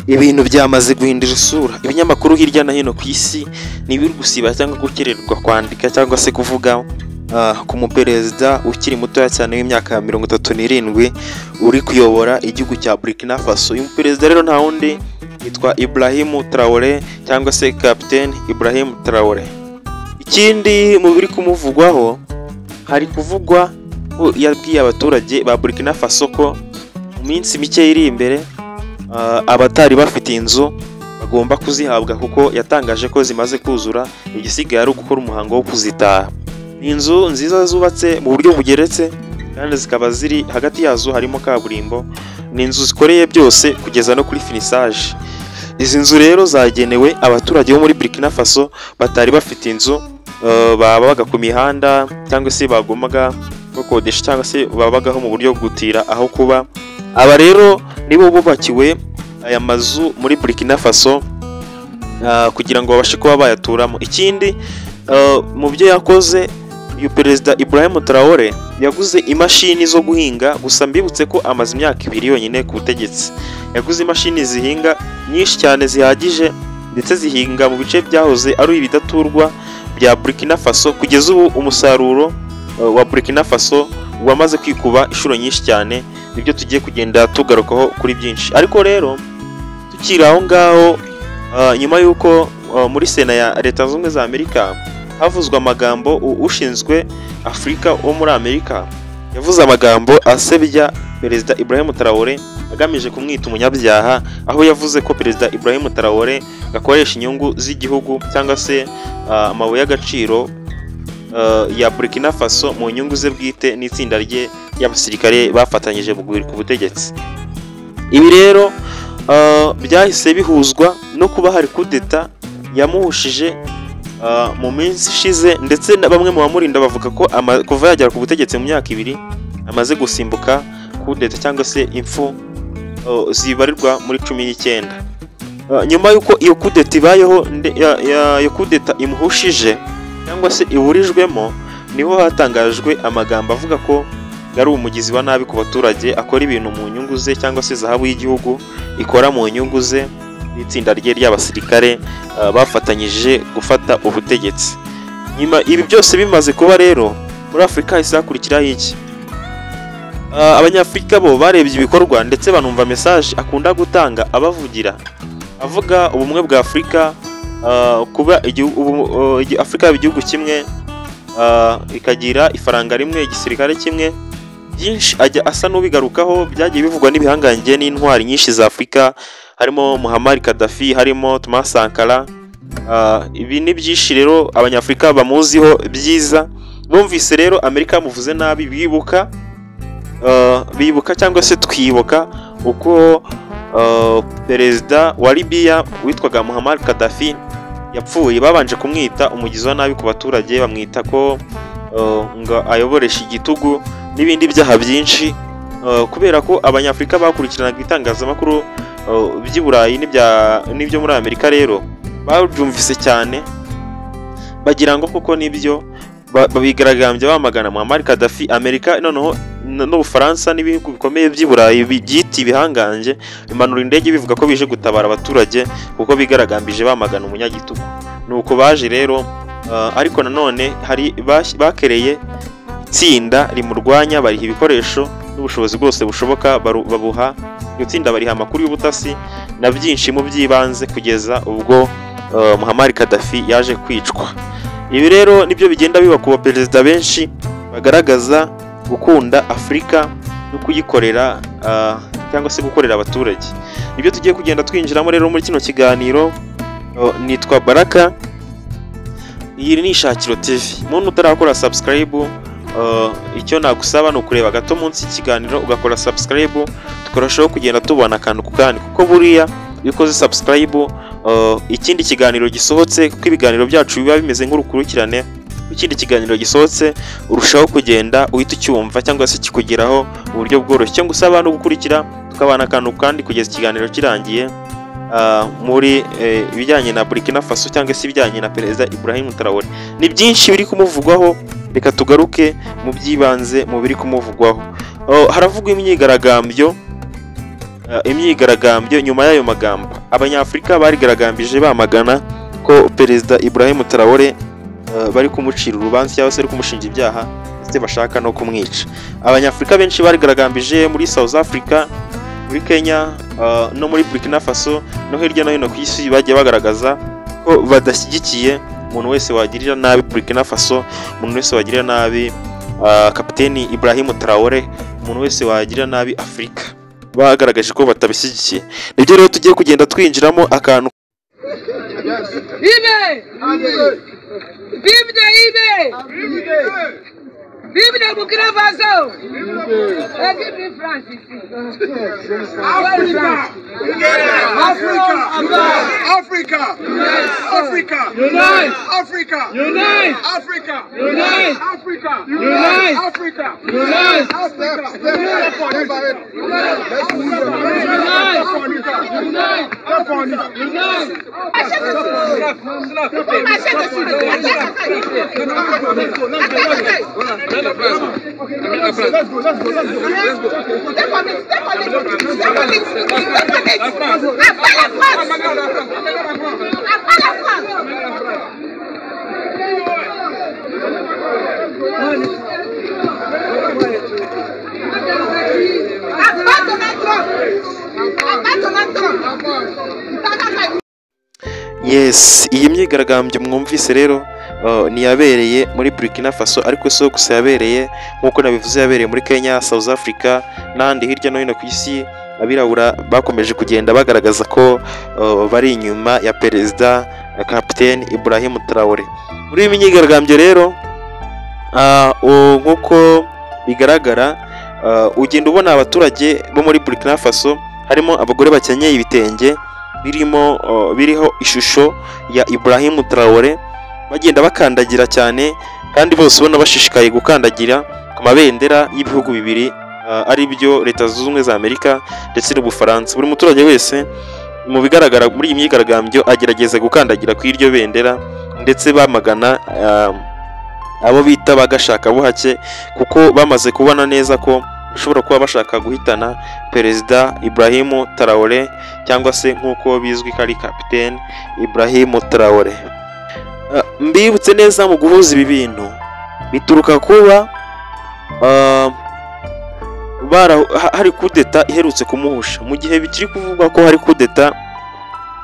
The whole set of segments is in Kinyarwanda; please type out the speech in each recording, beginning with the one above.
Ibintu byamaze guhindura isura. Ibinyamakuru hirya no hino ku isi ntibiri gusiba cyangwa gukererwa kwandika cyangwa se kuvuga ku muperezida ukiri mutoya cyane w'imyaka 37 uri kuyobora igihugu cya Burkina Faso. Uyu muperezida rero nta wundi, yitwa Ibrahim Traore cyangwa se Captain Ibrahim Traore. Ikindi mu biri kumuvugwaho, hari kuvugwa ko yabwiye abaturage ba Burkina Faso ko mu minsi mike iri imbere abatari bafite inzu bagomba kuzihabwa, kuko yatangaje ko zimaze kuzura, igisigaye ari ugukora umuhango wo kuzitaha. Ni inzu nziza zubatse mu buryo bugeretse kandi zikaba ziri hagati yazo harimo kaburimbo. Ni inzu zikoreye byose kugeza no kuri finissage. Izi nzu rero zagenewe abaturage bo muri Burkina Faso batari bafite inzu, babaga ku mihanda cyangwa se bagomaga bakodesha cyangwa se babagaho mu buryo bwo gutira aho kuba. Aba rero nibo bubakiwe aya mazu muri Burkina Faso kugira ngo babashe kuba bayaturamo. Ikindi mu byo yakoze uyu perezida Ibrahim Traore, yaguze imashini zo guhinga. Gusa mbibutse ko amaze imyaka 2 yonyine ku butegetsi. Yaguze imashini zihinga nyinshi cyane zihagije, ndetse zihinga mu bice byahoze ari ibidaturwa bya Burkina Faso. Kugeza ubu umusaruro wa Burkina Faso wamaze kwikuba inshuro nyinshi cyane. Nibyo tugiye kugenda tugarukaho kuri byinshi. Ariko rero tukiri aho ngaho, nyuma y'uko muri Sena ya Leta Zunze Ubumwe za Amerika havuzwe amagambo, ushinzwe Afurika wo muri Amerika yavuze amagambo asebya perezida Ibrahim Traore, agamije kumwita umunyabyaha, aho yavuze ko perezida Ibrahim Traore akoresha inyungu z'igihugu cyangwa se amabuye y'agaciro ya Burkina Faso mu nyungu ze bwite n'itsinda rye ry'abasirikare bafatanyije mu guhirika ubutegetsi. Ibi rero byahise bihuzwa no kuba hari kudeta yamuhushije mu minsi ishize, ndetse na bamwe mu bamurinda bavuga ko kuva yagera ku butegetsi mu myaka 2 amaze gusimbuka kudeta cyangwa se impfu zibarirwa muri 19. Nyuma y'uko iyo kudeta ibayeho, iyo kudeta imuhushije cyangwa se iburijwemo, niho hatangajwe amagambo avuga ko yari umugizi wa nabi ku baturage, akora ibintu mu nyungu ze cyangwa se zahabu y'igihugu ikora mu nyungu ze n'itsinda rye ry'abasirikare bafatanyije gufata ubutegetsi. Nyuma ibi byose bimaze kuba rero, muri Afurika hahise hakurikiraho iki? Abanyafurika bo barebye ibikorwa ndetse banumva message akunda gutanga abavugira, avuga ubumwe bwa Afurika, kuba Afurika yaba igihugu kimwe, ikagira ifaranga rimwe, igisirikare kimwe. Byinshi ajya asa n'ubigarukaho, byagiye bivugwa n'ibihangange n'intwari nyinshi za Afurika, harimo Muammar Gaddafi, harimo Thomas Sankara. Ibi ni byinshi rero abanyafurika bamuziho byiza. Bumvise rero Amerika yamuvuze nabi, bibuka cyangwa se twibuka uko perezida wa Libya witwaga Muammar Gaddafi yapfuye. Babanje kumwita umugizi wa nabi ku baturage, bamwita ko ngo ayoboresha igitugu n'ibindi byaha byinshi, kubera ko abanyafurika bakurikiranaga itangazamakuru by'i Burayi n'ibyo muri Amerika. Rero babyumvise cyane bagira ngo koko nibyo, babigaragambya bamagana Muammar Gaddafi. Amerika noneho n'Ubufaransa n'ibihugu bikomeye by'i Burayi byita ibihangange bimanura indege bivuga ko bije gutabara abaturage kuko bigaragambije bamagana umunyagitugu. Nuko baje rero, ariko nanone hari bakereye itsinda rimurwanya, bariha ibikoresho n'ubushobozi bwose bushoboka, babuha iryo tsinda, bariha amakuru y'ubutasi na byinshi mu by'ibanze, kugeza ubwo Muammar Gaddafi yaje kwicwa. Ibi rero nibyo bigenda biba ku baperezida benshi bagaragaza gukunda Afurika no kuyikorera, cyangwa se gukorera abaturage. Nibyo tugiye kugenda twinjiramo rero muri kino kiganiro. Nitwa Baraka, iyi ni Ishakiro TV. Muntu utarakora subscribe, icyo nagusaba ni ukureba gato munsi y'ikiganiro ugakora subscribe, tukarushaho kugenda tubona akantu ku kandi, kuko buriya iyo ukoze subscribe, ikindi kiganiro gisohotse, kuko ibiganiro byacu biba bimeze nk'urukurikirane, ikindi kiganiro gisohotse urushaho kugenda uhita ucyumva cyangwa se kikugeraho mu buryo bworoshye. Icyo ngusaba no gukurikira tukabana akantu kandi kugeza ikiganiro kirangiye, muri ibijyanye na Burkina Faso cyangwa se ibijyanye na perezida Ibrahim Traore. Ni byinshi biri kumuvugwaho, reka tugaruke mu by'ibanze mu biri kumuvugwaho. Haravugwa imyigaragambyo nyuma y'ayo magambo. Abanyafurika barigaragambije bamagana ko Perezida Ibrahim Traore bari kumucira urubanza cyangwa se bari kumushinja ibyaha, ndetse bashaka no kumwica. Abanyafurika benshi barigaragambije muri South Africa, muri Kenya, no muri Burkina Faso, no hirya no hino ku isi bagiye bagaragaza ko badashyigikiye umuntu wese wagirira nabi Burkina Faso, umuntu wese wagirira nabi Kapiteni Ibrahim Traore, umuntu wese wagirira nabi Afurika. Bagaragaje ko batabishyigikiye. Nibyo rero tugiye kugenda twinjiramo akantu. Ibe! Vive de Ibe! Vive de Burkina Faso! Vive France ici! Africa! Africa! Africa! Africa! Unite! Africa! Unite! Africa! Unite! Africa! Unite! Africa! Unite! Africa! Unite! Unite! Unite! Yes, iyi myigaragambyo mwumvise rero niyabereye muri Burkina Faso, ariko si gusa yabereye, nk'uko nabivuze, yabereye muri Kenya, South Africa n'ahandi hirya no hino ku isi. Abirabura bakomeje kugenda bagaragaza ko bari inyuma ya Perezida Kapiteni Ibrahim Traore. Muri iyi myigaragambyo rero nk'uko bigaragara, ugenda ubona abaturage bo muri Burkina Faso harimo abagore bakenyeye ibitenge birimo biriho ishusho ya Ibrahim Traore, bagenda bakandagira cyane kandi bose ubona bashishikaye gukandagira ku mabendera y'ibihugu bibiri, ari byo Leta Zunze Ubumwe za Amerika ndetse n'Ubufaransa. Buri muturage wese mu bigaragara muri iyi myigaragambyo agerageza gukandagira ku iryo bendera, ndetse bamagana abo bita bagashakabuhake, kuko bamaze kubona neza ko bashobora kuba bashaka guhitana Perezida Ibrahim Traore, cyangwa se nk'uko bizwi ko ari Kapiteni Ibrahim Traore. Mbibutse neza, mu guhuza ibi bintu bituruka kuba hari kudeta iherutse kumuhusha, mu gihe bikiri kuvugwa ko hari kudeta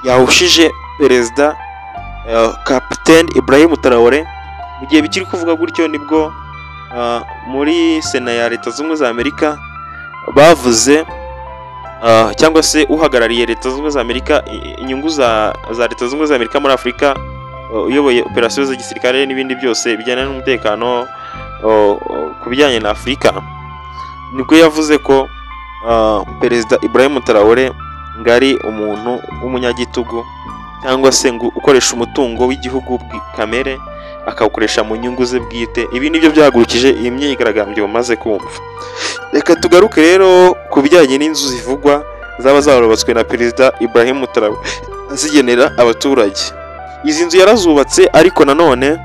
yahushije Perezida Kapiteni Ibrahim Traore. Mu gihe bikiri kuvuga gutyo nibwo muri Sena ya Leta Zunze Ubumwe za Amerika bavuze, cyangwa se uhagarariye Leta Zunze Ubumwe za Amerika, inyungu za Leta Zunze Ubumwe za Amerika muri Afurika, uyoboye operasiyo z'igisirikare n'ibindi byose bijyanye n'umutekano ku bijyanye na Afurika, nibwo yavuze ko Perezida Ibrahim Traore ngo ari umuntu w'umunyagitugu, cyangwa se ngo ukoresha umutungo w'igihugu kamere akawukoresha mu nyungu ze bwite. Ibi nibyo byahagurukije iyi myigaragambyo bamaze kumva. Reka tugaruke rero ku bijyanye n'inzu zivugwa zaba zarubatswe na Perezida Ibrahim Traore azigenera abaturage. Izi nzu yarazubatse, ariko nanone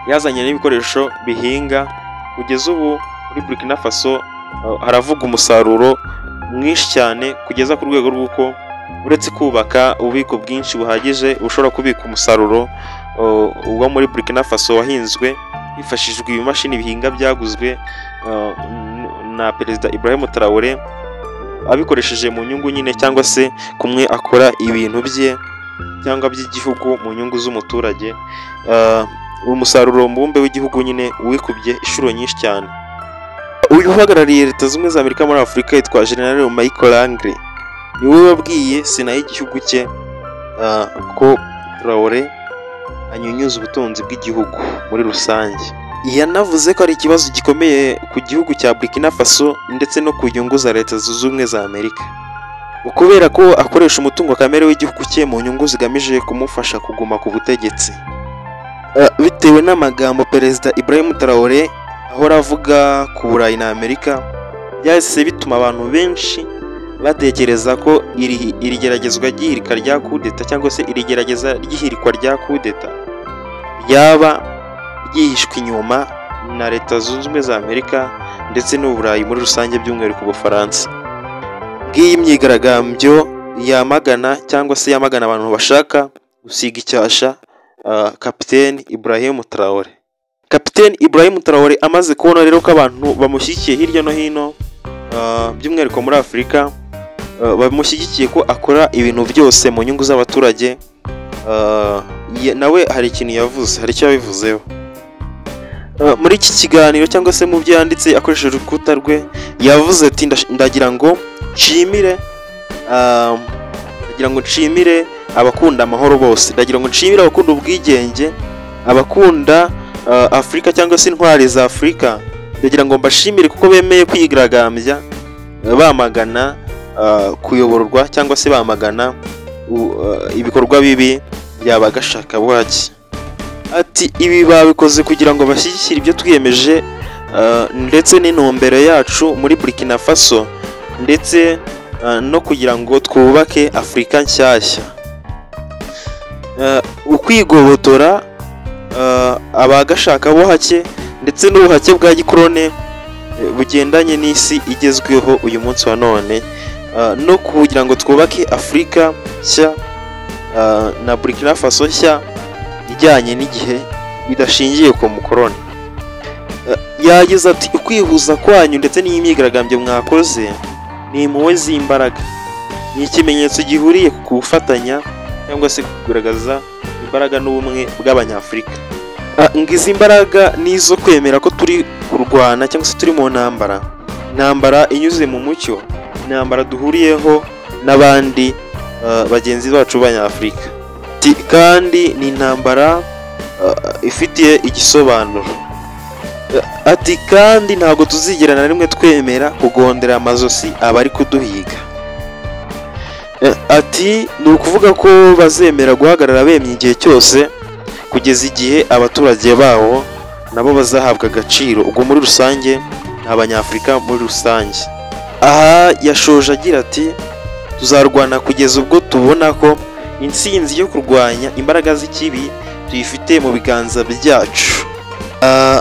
yazanye n'ibikoresho bihinga. Kugeza ubu muri Burkina Faso haravuga umusaruro mwinshi cyane, kugeza ku rwego rw'uko uretse kubaka ububiko bwinshi buhagije bushobora kubika umusaruro wo muri Burkina Faso wahinzwe hifashishijwe ibimashini bihinga byaguzwe na Perezida Ibrahim Traore, abikoresheje mu nyungu nyine, cyangwa se kumwe akora ibintu bye cyangwa by'igihugu mu nyungu z'umuturage. Umusaruro mbumbe w'igihugu nyine wikubye inshuro nyinshi cyane. Uyu uhagarariye Leta Zunze Ubumwe za Amerika muri Afurika yitwa General Michael Langley, niwe wabwiye Sena y'igihugu cye ko Traore anyunyuza ubutunzi bw'igihugu muri rusange. Yanavuze ko ari ikibazo gikomeye ku gihugu cya Burkina Faso ndetse no ku nyungu za Leta Zunze Ubumwe za Amerika, kubera ko akoresha umutungo kamere w'igihugu cye mu nyungu zigamije kumufasha kuguma ku butegetsi. Bitewe n'amagambo Perezida Ibrahim Traore ahora avuga ku Burayi na Amerika, byahise bituma abantu benshi batekereza ko iri geragezwa ry'ihirika rya kudeta, cyangwa se iri gerageza ry'ihirikwa rya kudeta ryaba ryihishwe inyuma na Leta Zunze Ubumwe za Amerika ndetse n'Uburayi muri rusange, by'umwihariko Ubufaransa. Ngiyi myigaragambyo yamagana cyangwa se yamagana abantu bashaka gusiga icyasha Kapiteni Ibrahim Traore. Kapiteni Ibrahim Traore amaze kubona rero ko abantu bamushyigikiye hirya no hino, by'umwihariko muri Afurika, bamushyigikiye ko akora ibintu byose mu nyungu z'abaturage, nawe hari ikintu yavuze, hari icyo yabivuzeho. Muri iki kiganiro cyangwa se mu byo yanditse akoresheje urukuta rwe, yavuze ati ndagira ngo nshimire, ndagira ngo nshimire abakunda amahoro bose, ndagira ngo nshimire abakunda ubwigenge, abakunda Afurika cyangwa se intwari za Afurika, ndagira ngo mbashimire kuko bemeye kwigaragambya bamagana kuyoborwa cyangwa se bamagana ibikorwa bibi by'abagashakabuhake. Ati ibi babikoze kugira ngo bashyigikire ibyo twiyemeje ndetse n'intumbero yacu muri Burkina Faso, ndetse no kugira ngo twubake Afurika nshyashya. Ukwigobotora abagashakabuhake ndetse n'ubuhake bwa gikorone bugendanye n'isi igezweho uyu munsi wa none, no kugira ngo twubake Afurika nshya na Burkina Faso nshya ijyanye n'igihe bidashingiye ku mukoroni. Yagize ati ukwihuza kwanyu ndetse n'imyigaragambyo mwakoze ni impuhwe z'imbaraga, ni ikimenyetso gihuriye ku gufatanya cyangwa se kugaragaza imbaraga n'ubumwe bw'Abanyafurika. Ngo izi mbaraga ni izo kwemera ko turi kurwana cyangwa se turi mu ntambara, intambara inyuze mu mucyo, intambara duhuriyeho n'abandi bagenzi bacu b'Abanyafurika, kandi ni intambara ifitiye igisobanuro. Ati kandi ntabwo tuzigera na rimwe twemera kugondera amazosi abari kuduhiga. Ati ni ukuvuga ko bazemera guhagarara bemye igihe cyose kugeza igihe abaturage bawo nabo bazahabwa agaciro, ubwo muri rusange ni Abanyafurika muri rusange. Aha yashoje agira ati tuzarwana kugeza ubwo tubona ko intsinzi yo kurwanya imbaraga z'ikibi tuyifite mu biganza byacu.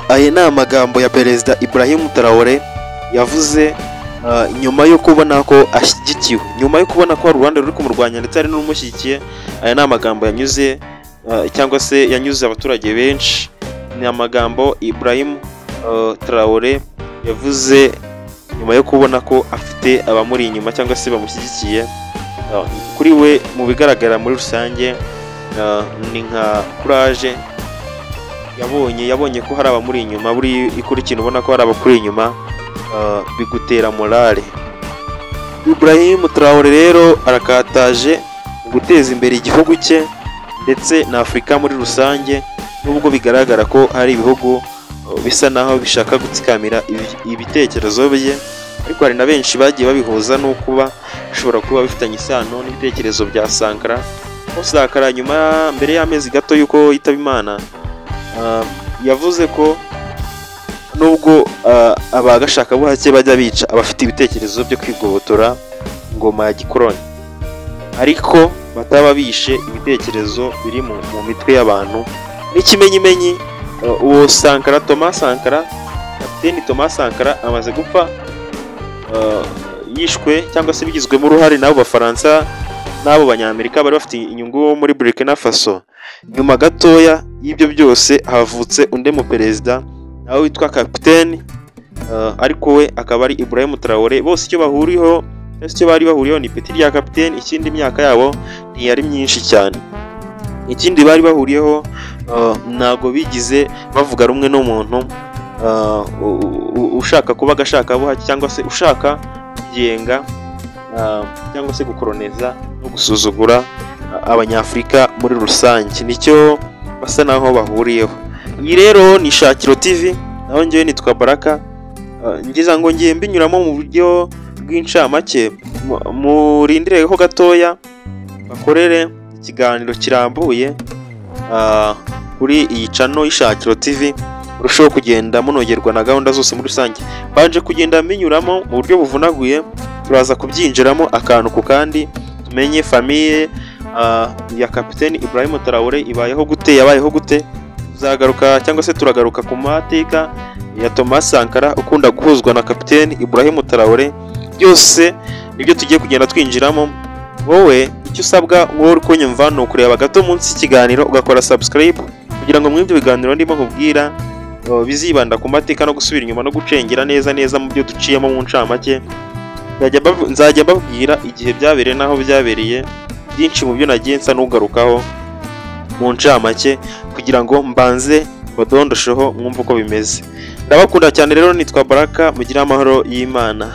Aya ni amagambo ya Perezida Ibrahim Traore yavuze nyuma yo kubona ko ashyigikiwe, nyuma yo kubona ko hari uruhande ruri kumurwanya ndetse hari n'urumushyigikiye. Aya ni amagambo yanyuze cyangwa se yanyuze abaturage benshi. Ni amagambo Ibrahim Traore yavuze nyuma yo kubona ko afite abamuri inyuma cyangwa se bamushyigikiye. Kuri we mu bigaragara muri rusange ni nka courage yabonye ko hari abamuri inyuma. Buri ikora ikintu ubona ko hari abakuri inyuma bigutera morale. Ibrahim Traore rero arakataje mu guteza imbere igihugu cye ndetse na Afurika muri rusange, nubwo bigaragara ko hari ibihugu bisa naho bishaka gutsikamira ibitekerezo bye, ariko hari na benshi bagiye babihuza no kuba bishobora kuba bifitanye isano n'ibitekerezo bya Sankara. Aho Sankara nyuma mbere y'amezi gato y'uko yitaba Imana yavuze ko nubwo abagashakabuhake bajya bica abafite ibitekerezo byo kwigobotora ingoma ya gikoroni, ariko bataba bishe ibitekerezo biri mu mitwe y'abantu. N'ikimenyimenyi uwo Sankara, Thomas Sankara, Kapiteni Thomas Sankara amaze gupfa yishwe cyangwa se bigizwemo uruhare n'abo Bafaransa n'abo Banyamerika bari bafite inyungu muri Burkina Faso. Nyuma gatoya y'ibyo byose havutse undi mu perezida nawe witwa Kapiteni, ariko we akaba ari Ibrahim Traore. Bose icyo bahuriyeho, icyo bari bahuriyeho ni ipeti rya kapiteni, ikindi imyaka yabo ntiyari myinshi cyane. Ikindi bari bahuriyeho ntago bigize bavuga rumwe n'umuntu ushaka kuba agashakabuhake cyangwa se ushaka kugenga cyangwa se gukoroneza no gusuzugura Abanyafurika muri rusange, nicyo basa naho bahuriyeho. Iyi rero ni Shakiro TV, naho njyewe nitwa Baraka. Ngiza ngo ngiye mbinyuramo mu buryo bw'incamake, murindireho gatoya bakorere ikiganiro kirambuye kuri iyi channel y'Ishakiro TV, murusheho kugenda munogerwa na gahunda zose muri rusange. Banje kugenda mbinyuramo mu buryo buvunaguye, turaza kubyinjiramo akantu ku kandi, tumenye famille ya Kapiteni Ibrahim Traore ibayeho gute, yabayeho gute. Tuzagaruka cyangwa se turagaruka ku mateka ya Thomas Sankara ukunda guhuzwa na Kapiteni Ibrahim Traore. Byose nibyo tugiye kugenda twinjiramo. Wowe icyo usabwa, wowe uri kunyumva, ni ukureba gato munsi y'ikiganiro ugakora subscribe, kugira ngo muri ibyo biganiro ndimo nkubwira bizibanda ku mateka no gusubira inyuma no gucengera neza neza mu byo duciyemo mu ncamake. Nzajya mbabwira igihe byabereye n'aho byabereye, byinshi mu byo nagiye nsa n'ugarukaho mu ncamake, kugira ngo mbanze mbadondosheho mwumve uko bimeze. Ndabakunda cyane rero, nitwa Baraka, mugire amahoro y'Imana.